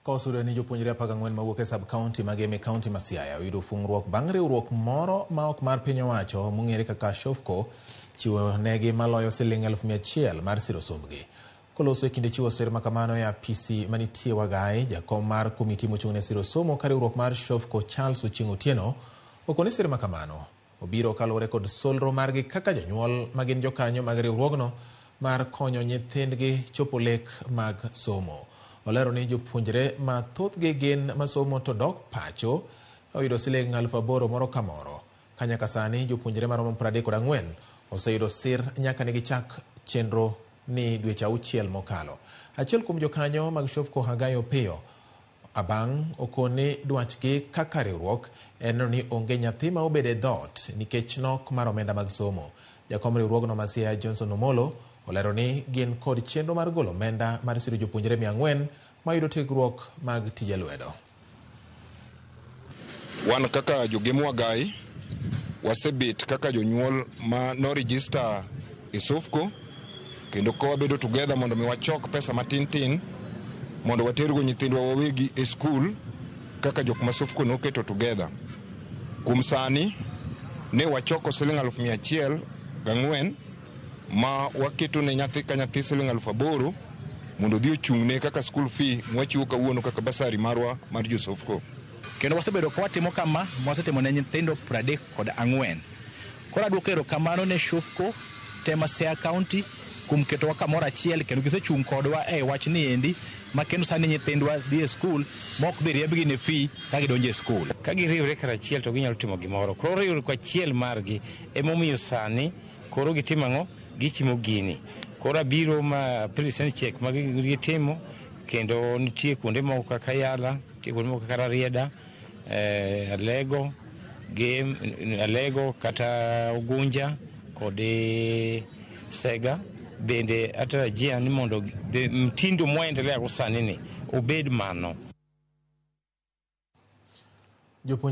Ka ni jopuonjre 14 mawuok e sub-county ma Gem e county ma Siaya oyudo fung'ruok bang' riwruok moro ma ok mar piny owacho mong'ere kaka Shofco chiwo negi maloyo siling 100,000 mar siro sombgi. Koloso e kinde chiwo sir makamano e apisi manitie Wagai, jakom mar komiti mochung' ne siro somo ka riwruok mar Shofco Charles Ochieng' Otieno okoni sir makamano obiro kaluwore kod solro margi kaka jonyuol magin jokanyo mag riwruogno mar konyo nyithindgi chopo lek mag somo. Olero ni jopuonjre ma thothgi gin masomo to dok pacho oyudo siling 8,000 moro ka moro. Ka nyaka sani jopuonjre maromo 34 oseyudo sir nyaka ne gichak chenro ni dweche 6 mokalo. Achiel kuom jokanyo mag Shofco Hagai Opiyo Abang' okoni dwachgi kaka riwruok en neno ni onge nyathi ma obedo e dhoot nikech nok mar omenda mag somo. Jakom riwruogno ma Siaya Johnson Omolo olero ni gin kod chenro mar golo omenda mar siro jopuonjre 400 mayudo tiegruok mag tije lwedo. Wan kaka jogem Wagai wasebet kaka jonyuol ma no register e Sofco kendo ka wabedo together mondo mi wachok pesa matin tin mondo watergo nyithindwa wawegi e skul kaka jok ma Sofco noketo together. Kuom sani ne wachoko siling 104,000 ma waketo ne nyathi ka nyathi siling 8,000 mondo odhi ochung'ne kaka school fee mwachiwo kawuono kaka basari marwa mar jo Sofco. Kendo wasebedo ka watimo kama, wasetimo ne nyithindo 34. Koro aduoko erokamano ne Shofco Tema Siaya County kuom ketowa kamoro achiel kendo gisechung' kodwa e wach ni endi ma kendo sani nyithindwa dhi e skul ma ok dhi riembgi ne fee ka gidonjo e skul. Ka giriwre karachiel to ginyalo timo gimoro. Koro riwruok achiel margi emomiyo sani koro gitimo ang'o? Gichimo gini. Koro abiro ma present check ma gitimo kendo nitie kuonde moko kaka Yala, nitie kuonde moko kaka Rarieda, Alego, Gem, Alego kata Ugunja kod Sega. Bende atarajia ni mondo mtindo mwaendelea go sani ni obed mano.